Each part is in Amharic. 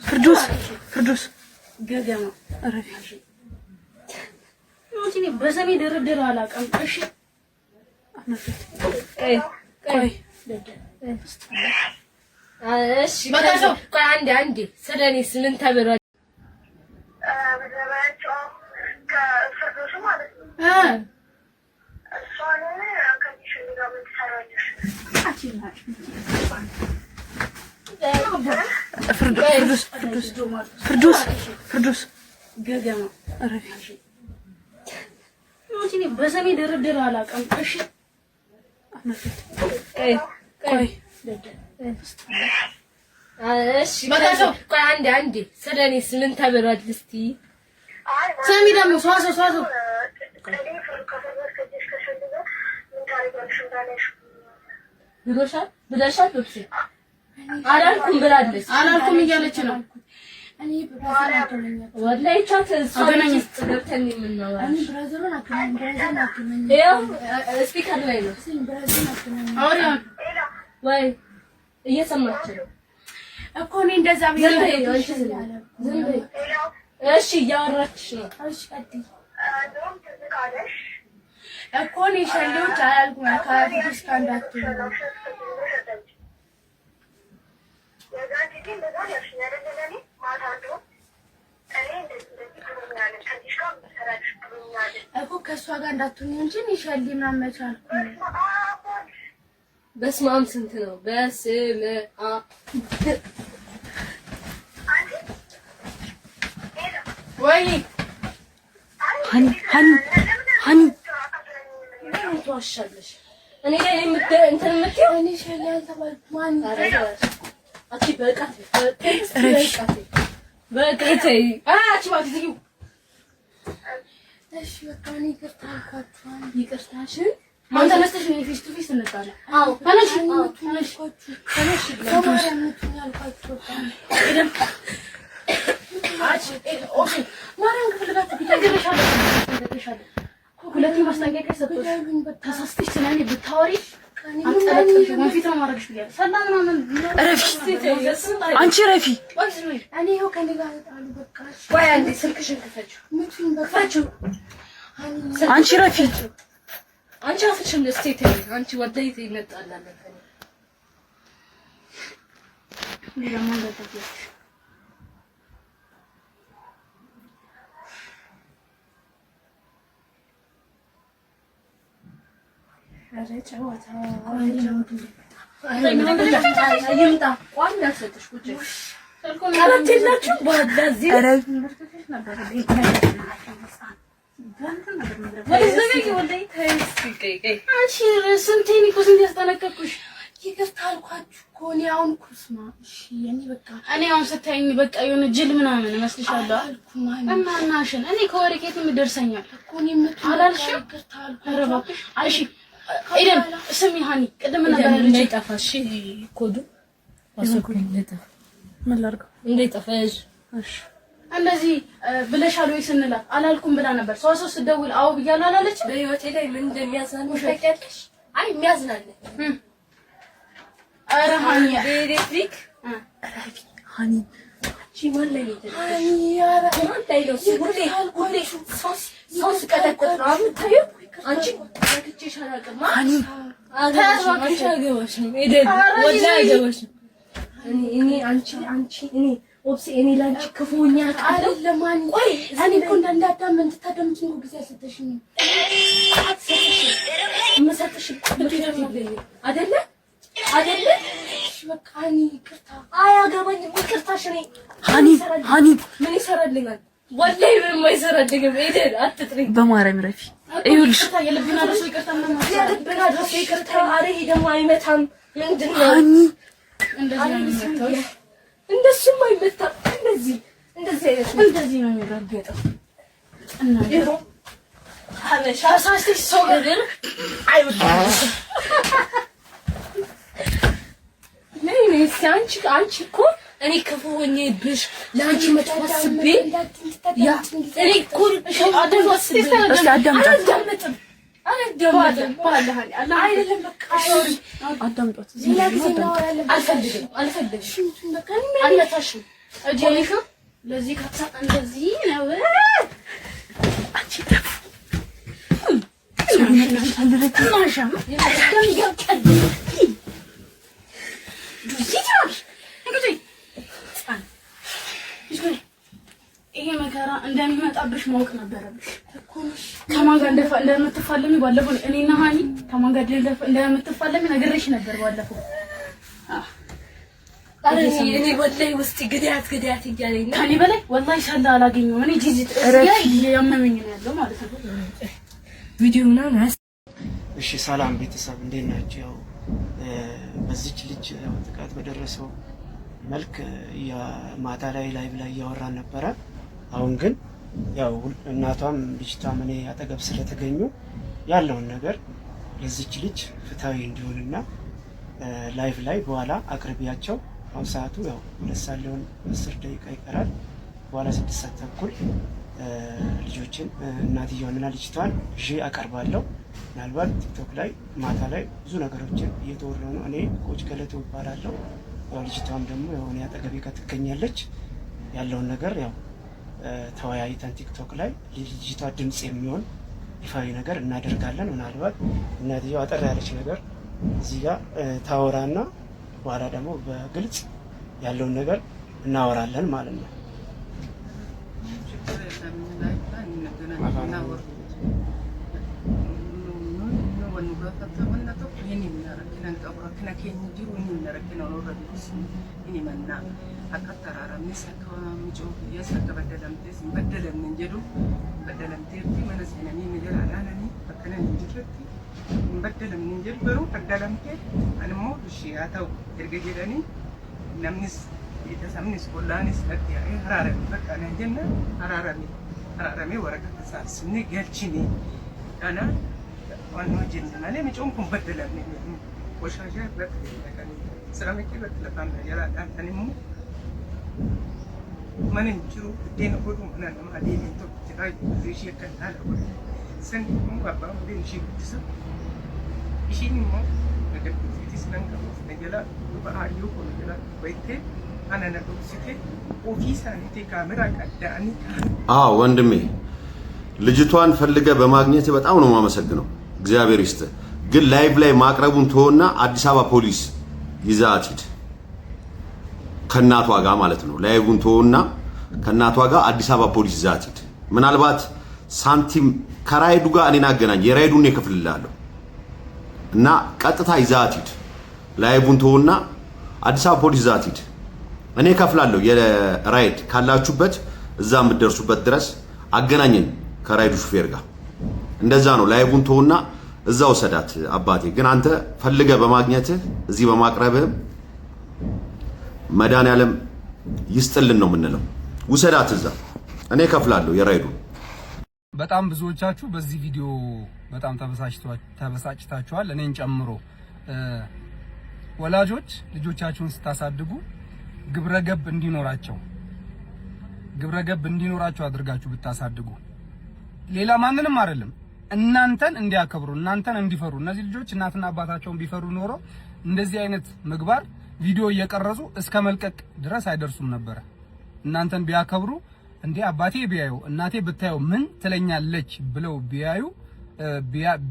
ፍርዱስ ፍርዱስ ገገማ በሰሜ ድርድር አላውቅም። እሺ ቆይ እሺ ቆይ አንዴ አንዴ ስለ እኔስ ምን ተብሏል? ፍርዱስ ፍርዱስ ገገማ በሰሜ ድርድር አላውቅም። እሺ ቆይ እሺ ቆይ አንዴ አንዴ ስለ እኔስ ምን ተብሏል? እስቲ ሰሚ ደግሞ ሰዋሰው ሰዋሰው ብሎሻል ብለሻል አላልኩም ብላለች። አላልኩም እያለች ነው። ወላሂ ቻት ገብተን የምናወራው speaker ላይ ነው ወይ እየሰማች ነው እኮ እኔ እንደዛ እሺ፣ እያወራችሽ ነው እኮ እኔ ሸሌዎች አላልኩም። ከፊት እስከ አንዳችሁ እኮ ከእሷ ጋር እንዳትሆኝ እንጂ እኔ ሸሌ ምናምን መች አልኩኝ። በስመ አብ ስንት ነው? በስመ አብ ወይ ሀኒ ሀኒ ሀኒ ትዋሻለሽ። እኔ ላይ እንትን የምትይው እኔ ሸሌ አልተባልኩም። አንቺ በቃ በቃ ተይ። አንቺ እባክሽ ዝጊው። እሺ በቃ እኔ ይቅርታ አልኳችሁ። ይቅርታሽን ማን ተነስተሽ ነው face to face እንጣላ? አዎ ተነሽ፣ ተነሽ፣ ተነሽ። ማርያም ከፈለጋችሁ እነግርሻለሁ። ሁለቴ ማስጠንቀቂያ ሰጥቶሽ ተሳስተሽ ስለ እኔ ብታወሪ አንጠለጥልሽ ነው ማድረግሽ ብያለሁ። ሰላም ምናምን ረፊ፣ አንቺ ረፊ፣ እኔ ይኸው ከእኔ ጋር ተጣሉ። በቃ ቆይ አንዴ ስልክሽን ክፈችው፣ ክፈችው። አንቺ ረፊ አንቺ አፍሽን እስቲ ተይ። አንቺ ወደይ ተይ እንጣላለን። ስንቴ እኔ እኮ ስንቴ ያስጠነቀቅኩሽ። ይቅርታ አልኳችሁ እኮ እኔ አሁን እኮ ስማ፣ እሺ እኔ በቃ እኔ አሁን ስታይኝ በቃ የሆነ ጅል ምናምን እመስልሻለሁ እና እናሽን እኔ ከወሬ ከየትም ይደርሰኛል እኮ እኔ አላልሽም? ኧረ እባክሽ እሺ ኤደን ስሚ ሀኒ ቅድም ነበር ያለችኝ እንዳይጠፋ እሺ ኮዱ ምን ላድርገው እንዳይጠፋ እሺ እንደዚህ ብለሻል ወይ ስንላት አላልኩም ብላ ነበር። ሰው ሰው ስደውል አዎ ብያለሁ አላለችም። በህይወቴ ላይ ምን እንደሚያዝናንሽ ታውቂያለሽ? አይ የሚያዝናን ኧረ ሀኒ በኤሌክትሪክ ሀኒ አንቺ ማን ላይ ነው ማን ላይ ነው? ሁሌ ሁሌ ሰው ስቀጠቅጥ ነው የምታየው። አንቺ ነክቼሽ አላውቅም። ሀኒ አንቺ አያገባሽም። ኤደን ወላሂ አያገባሽም። እኔ አንቺ አንቺ እኔ ኦብሴ እኔ ላንቺ ክፉኛ አይደለም። ቆይ እኔ እኮ እንዳዳም እንድታዳምጪኝ እኮ ጊዜ አልሰጠሽኝም። የምሰጥሽ ምክንያት የለኝም አይደለ አይደለ? እሺ በቃ እኔ ይቅርታ አያገባኝም። ይቅርታሽ እኔ ሀኒ ሀኒ ምን ይሰራልኛል? ወላሂ ምንም አይሰራልኝም። ኤደን አትጥሪኝ በማርያም ረፊ ይኸውልሽ የልብን አድርሶ ይቅርታ የልብን አድርሶ ይቅርታ። ኧረ ይሄ ደግሞ አይመታም። ምንድን ነው ሀኒ እንደዚህ ነው የሚመታው። እንደሱም አይመታም። እንደዚህ እንደዚህ አይነት እንደዚህ ነው የሚረገጠው። እና ይኸው ሀበሻ ተሳስተሽ ሰው ገደል አይወድም። ነይ ነይ እስኪ አንቺ አንቺ እኮ እኔ ክፉ ሆኜብሽ ለአንቺ መጥፎ አስቤ ያ እኔ እኮ እስኪ አዳምጫት። አላዳምጥም ባለ አላህ አይደለም በቃ አዳምጧት። ሌላ ጊዜ እናወራለን። አልፈልግም አልፈልግም። በቃ አልመታሽም። እጄ ለዚህ ካሳ እንደዚህ ነው። አንቺ ተፍ ማሻም ይሄ መከራ እንደሚመጣብሽ ማወቅ ነበረብሽ። ከማን ጋር እንደምትፋለሚ ባለፈው እኔና ሀኒ ከማን ጋር እንደምትፋለሚ ነግሬሽ ነበር ባለፈው። እኔ ወላሂ ውስጥ ግዳያት ግዳያት እያለኝ ነው። ከኔ በላይ ወላሂ ሰላ አላገኘሁም። እኔ ጂጂ ያመመኝ ነው ያለው ማለት ነው። ቪዲዮ ምናምን እሺ ሰላም ቤተሰብ እንዴት ናቸው? ያው በዚች ልጅ ያው ጥቃት በደረሰው መልክ ማታ ላይ live ላይ እያወራን ነበረ። አሁን ግን ያው እናቷም ልጅቷም እኔ አጠገብ ስለተገኙ ያለውን ነገር ለዚች ልጅ ፍትሐዊ እንዲሆንና live ላይ በኋላ አቅርቢያቸው። አሁን ሰዓቱ ያው 2 ሰዓት ሊሆን 10 ደቂቃ ይቀራል። በኋላ 6 ሰዓት ተኩል ልጆችን እናትየዋንና ልጅቷን ይዤ አቀርባለሁ። ምናልባት ቲክቶክ ላይ ማታ ላይ ብዙ ነገሮችን እየተወሩ ነው። እኔ coach ገለቶ እባላለሁ። ያው ልጅቷም ደግሞ የሆነ አጠገቤ ጋር ትገኛለች። ያለውን ነገር ያው ተወያይተን ቲክቶክ ላይ ልጅቷ ድምፅ የሚሆን ይፋዊ ነገር እናደርጋለን። ምናልባት እናትየው አጠር ያለች ነገር እዚህ ጋር ታወራና በኋላ ደግሞ በግልጽ ያለውን ነገር እናወራለን ማለት ነው። ችግር የለም። ላይ እንገናኝ። Rakkina keenya jiru inni himna, rakkina nurra jirus ni himanna. Akka araaramnes, akka micoo biyyaas, akka baddalamtees hin baddalamne hin jedhu. Baddalamteerti, mana seenanii ni jala dhaananii bakka nan hin jirretti hin baddalamne hin jedhu, garuu baddalamtee ani immoo ishee haa ta'u erga jedhanii namnis sabnis ollaanis dhatti yaa'ee araarame bakka nan jenna araarame araaramee waraqata saamsinee galchine kana waan hojjenne malee micoon kun baddalamne ቆሻሻ irratti dhaqanii siramikii irratti lafaan jalaadhaan kan immoo mana hin jiru buddeena godhu mana namaa deemee tokko jira ishee akka haala godhu san immoo abbaan budeen ishee guddisa ishiin immoo nagadduufiitis nan qabuuf na jala duba aayyoo koo na jala bayittee ana na dhoksite ofii isaaniitii kaameraa qadda'anii አዎ ወንድሜ፣ ልጅቷን ፈልገህ በማግኘት በጣም ነው የማመሰግነው። እግዚአብሔር ይስጥህ። ግን live ላይ ማቅረቡን ተወና አዲስ አበባ ፖሊስ ይዛት ሂድ፣ ከእናቷ ጋር ማለት ነው። Live ኡን ተወና ከእናቷ ጋር አዲስ አበባ ፖሊስ ይዛት ሂድ። ምናልባት ሳንቲም ከራይዱ ጋር እኔን አገናኝ፣ የራይዱን እኔ እከፍልልሃለሁ እና ቀጥታ ይዛት ሂድ። Live ኡን ተወና አዲስ አበባ ፖሊስ ይዛት ሂድ። እኔ እከፍላለሁ። የራይድ ካላችሁበት እዛ የምትደርሱበት ድረስ አገናኘኝ ከራይዱ ሹፌር ጋር። እንደዛ ነው። Live ኡን ተውና እዛ ውሰዳት አባቴ። ግን አንተ ፈልገህ በማግኘትህ እዚህ በማቅረብህም መድኃኒዓለም ይስጥልን ነው የምንለው። ውሰዳት እዛ፣ እኔ እከፍላለሁ የራይዱ። በጣም ብዙዎቻችሁ በዚህ ቪዲዮ በጣም ተበሳጭታችኋል፣ እኔን ጨምሮ። ወላጆች ልጆቻችሁን ስታሳድጉ ግብረገብ እንዲኖራቸው አድርጋችሁ ብታሳድጉ ሌላ ማንንም አይደለም እናንተን እንዲያከብሩ፣ እናንተን እንዲፈሩ። እነዚህ ልጆች እናትና አባታቸውን ቢፈሩ ኖሮ እንደዚህ አይነት ምግባር ቪዲዮ እየቀረጹ እስከ መልቀቅ ድረስ አይደርሱም ነበረ። እናንተን ቢያከብሩ፣ እንዴ አባቴ ቢያዩ እናቴ ብታየው ምን ትለኛለች ብለው ቢያዩ፣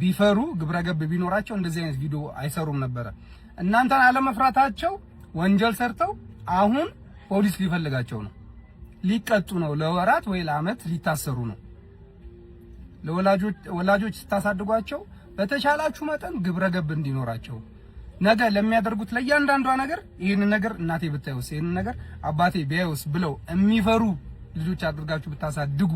ቢፈሩ፣ ግብረገብ ቢኖራቸው እንደዚህ አይነት ቪዲዮ አይሰሩም ነበረ። እናንተን አለመፍራታቸው ወንጀል ሰርተው አሁን ፖሊስ ሊፈልጋቸው ነው። ሊቀጡ ነው። ለወራት ወይ ለዓመት ሊታሰሩ ነው። ለወላጆች ወላጆች ስታሳድጓቸው በተቻላችሁ መጠን ግብረገብ እንዲኖራቸው፣ ነገ ለሚያደርጉት ለእያንዳንዷ ነገር ይህንን ነገር እናቴ ብታየውስ፣ ይህንን ነገር አባቴ ቢያየውስ ብለው የሚፈሩ ልጆች አድርጋችሁ ብታሳድጉ።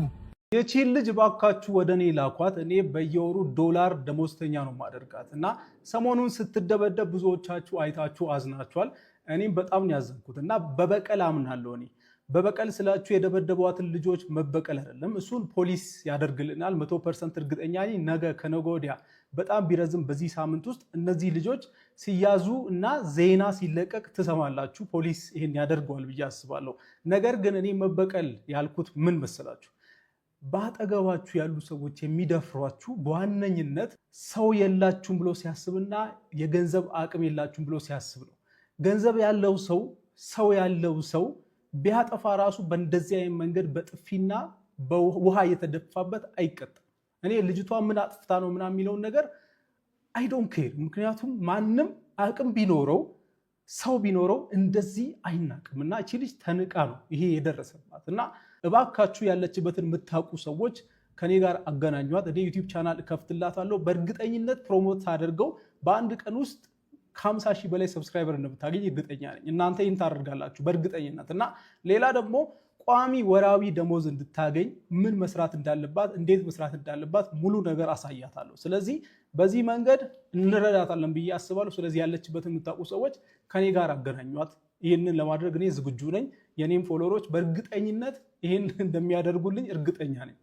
የቺን ልጅ ባካችሁ ወደ እኔ ላኳት። እኔ በየወሩ ዶላር ደሞዝተኛ ነው ማደርጋት እና ሰሞኑን ስትደበደብ ብዙዎቻችሁ አይታችሁ አዝናችኋል። እኔም በጣም ነው ያዘንኩት እና በበቀል አምናለሁ። እኔ በበቀል ስላችሁ የደበደቧትን ልጆች መበቀል አይደለም፣ እሱን ፖሊስ ያደርግልናል። 100% እርግጠኛ ነኝ። ነገ ከነገ ወዲያ በጣም ቢረዝም በዚህ ሳምንት ውስጥ እነዚህ ልጆች ሲያዙ እና ዜና ሲለቀቅ ትሰማላችሁ። ፖሊስ ይሄን ያደርገዋል ብዬ አስባለሁ። ነገር ግን እኔ መበቀል ያልኩት ምን መሰላችሁ? በአጠገባችሁ ያሉ ሰዎች የሚደፍሯችሁ በዋነኝነት ሰው የላችሁም ብሎ ሲያስብና የገንዘብ አቅም የላችሁም ብሎ ሲያስብ ነው። ገንዘብ ያለው ሰው፣ ሰው ያለው ሰው ቢያጠፋ ራሱ በእንደዚህ አይነት መንገድ በጥፊና በውሃ እየተደፋበት አይቀጣም። እኔ ልጅቷ ምን አጥፍታ ነው ምናምን የሚለውን ነገር I don't care። ምክንያቱም ማንም አቅም ቢኖረው፣ ሰው ቢኖረው እንደዚህ አይናቅም። እና እቺ ልጅ ተንቃ ነው ይሄ የደረሰባት። እና እባካችሁ ያለችበትን የምታውቁ ሰዎች ከኔ ጋር አገናኟት። እኔ YouTube channel እከፍትላታለሁ። በእርግጠኝነት promote አድርገው በአንድ ቀን ውስጥ ከ50,000 በላይ subscriber እንደምታገኝ እርግጠኛ ነኝ። እናንተ ይህን ታደርጋላችሁ በእርግጠኝነት። እና ሌላ ደግሞ ቋሚ ወራዊ ደሞዝ እንድታገኝ ምን መስራት እንዳለባት፣ እንዴት መስራት እንዳለባት ሙሉ ነገር አሳያታለሁ። ስለዚህ በዚህ መንገድ እንረዳታለን ብዬ አስባለሁ። ስለዚህ ያለችበትን የምታውቁ ሰዎች ከኔ ጋር አገናኟት። ይህንን ለማድረግ እኔ ዝግጁ ነኝ። የኔም follower ኦች በእርግጠኝነት ይህን እንደሚያደርጉልኝ እርግጠኛ ነኝ።